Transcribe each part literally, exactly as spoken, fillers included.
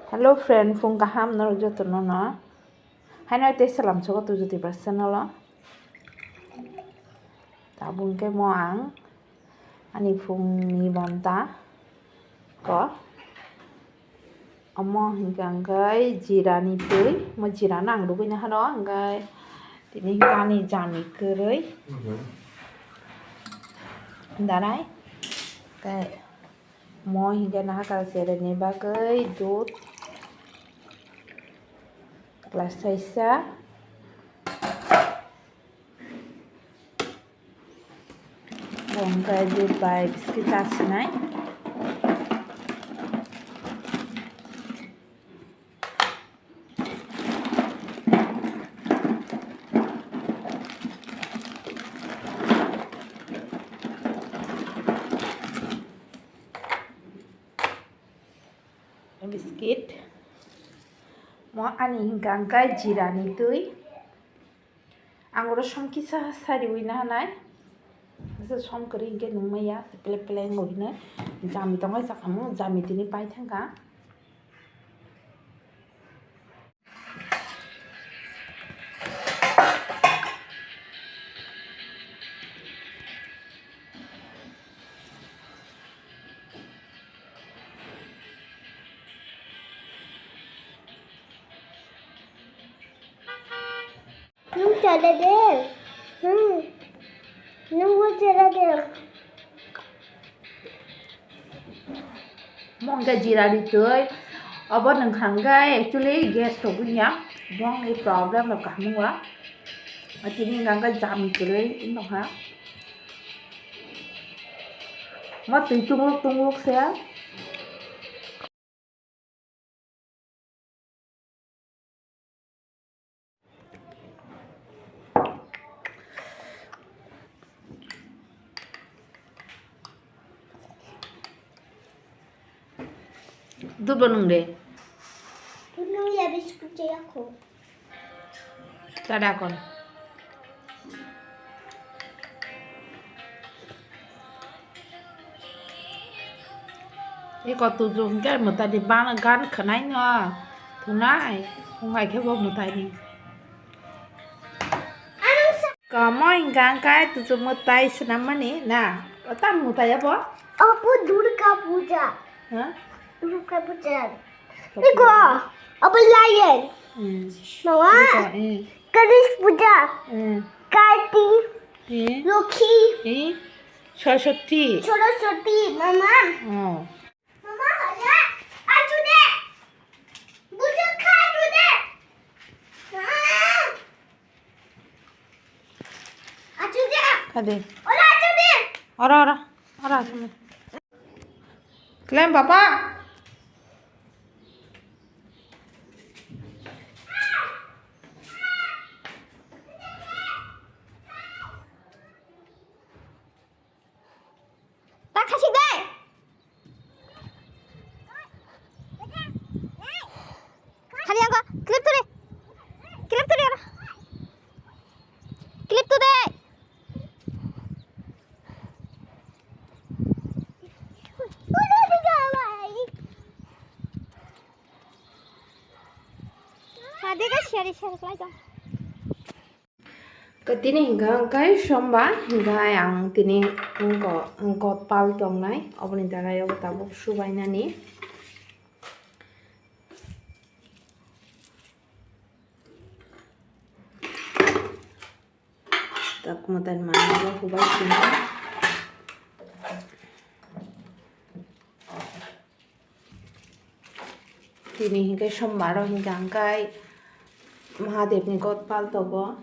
Hello friend, phung kaham norok joto no no. Haino tei salam sogo tu jyoti bas channel o. Tabuk hwnkhe mo ang ani phung ni bonta ko. Omo hwnkha hwnkhe jira ni twi, mo jira no ang rwgwi naha no hwnkhe tini hwnkhe ani jami kwrwi. Darai. Tei Mo hingke naha kal sere ni bagwi dudh glass saisa. Hingke dudh bai biskit ta sinai. Biskit. Mo ani hingka hingka jira ni twi. Ang oro som kisa sariwi nahanai. Kisa som kwrwi hingke nungmaya. Pele pele wngwi hino. Jami tongo sakamo. Jami tini pai thangka. Nwng chala de. Hmm. Nwng bo chala de. Mo hingke jira ri twi. Obo nwng kha hingke actually gas rok wngya. Bongni problem rok kaham wngya. Tini hingka hingke jami kwrwi wngkha. Mo twi tungluk tungluk se. Dudh bo nwng de. Nwng ya biskut chaya kho. Tada kon. Iko tuju hingke mwtai di bana gan khwnai no thunai hungai khe bo mwtai di. Kamo hingka hingkai tuju mwtai swnam mani na tam mwtai abo. Apo Durga Puja. Ha? Durga Puja. Iko, abo lion. Hmm. Mama. Iko, eh. Ganesh Puja. Hmm. Karti. Eh. Lokhi. Eh. Saraswati. Saraswati, mama. Oh. Mama, aja. Aju de. Buju kha aju de. Ah. Aju de. Kade. Ora aju de. Ora, ora. Ora, aju de. Klem, papa. Ta khasik dai. Khali angko clip tu de. Clip tu de aro. Clip tu de. Sadi ka share share klai jang. Tini hingka hingkai somba hingkai ang tini wngko wngko pal tongnai oboni darai obo tabuk subainani. Tak mwtai manwi hubai sini. Tini hingke sombar o hingka hingkai Mahadevni god pal tongo.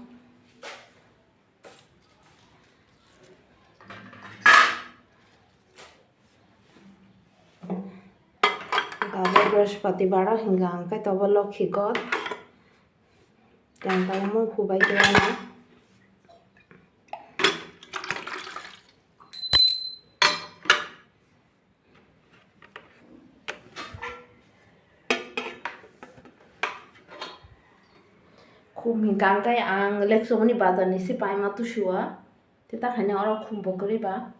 Hingka hingke Brihaspatibar o hingka hingke tobo Lokhi god. Tang tang mo hubai khe ano. Khum hingka hingke ang lekchomani bazar ni se paima tusu o. Tei ta khaina oro khum bo kwrwi ba.